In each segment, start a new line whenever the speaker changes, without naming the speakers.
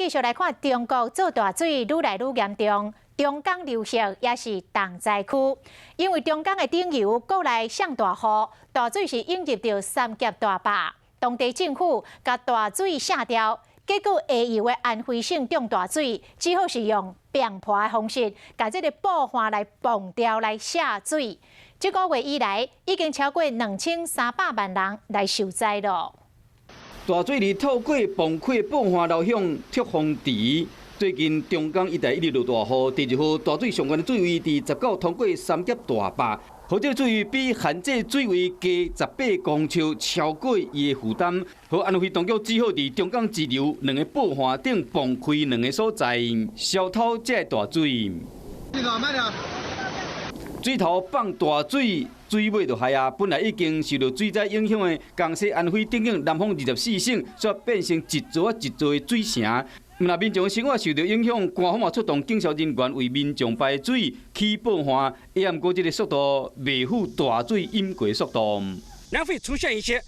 續來看中國做大水愈來愈嚴重，長江流域也是重災區，因為長江的頂游閣來上大雨，大水是湧入著三峽大壩，當地政府共大水卸掉，結果下游的安徽省中大水，只好是用繃盤的方式，共這个布岸來磅掉來卸水。這個月以來，已經超過2300萬人來受災囉。
大水裡透過崩潰布岸流向蓄洪池。最近長江一帶一直落大雨，第二號大水上懸的水位佇19通過三峽大壩，予這个水位比限制水位加18公尺，超過伊的負擔。予安徽當局只好佇長江支流兩个布岸頂磅開兩个所在，消透這个大水。水頭放大水，水尾就害啊！本來已經受著水災影響的江西安徽等等南方24省，煞變成一座一座的水城。毋但民眾生活受著影響，官方嘛出動警消人員為民眾排水、起布岸，也毋過這个速度袂赴大水淹過速度。
然會出現一些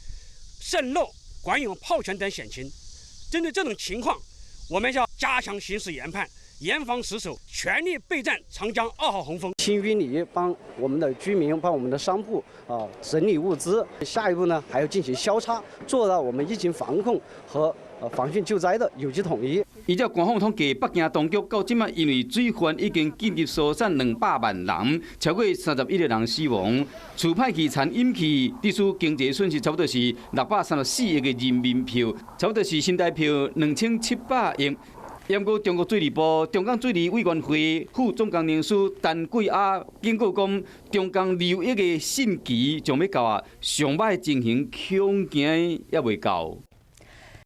滲漏、管湧、泡泉等險情。針對這種情況，我們要加強形勢研判，嚴防死守，全力備戰長江二號洪峰。
清淤泥，幫我們的居民、幫我們的商鋪啊整理物資。下一步呢，還要進行消殺，做到我們疫情防控和防汛救災的有機統一。
依照官方統計，北京當局到這擺因為水患已經緊急疏散200萬人，超過31个人死亡。厝歹去、田淹去，致使經濟損失差不多是634億个人民幣，差不多是新台幣2700億。毋過中國水利部長江水利委員會副總工程師陳桂亞警告講，長江流域的汛期將欲到啊，上歹情形恐驚猶未到。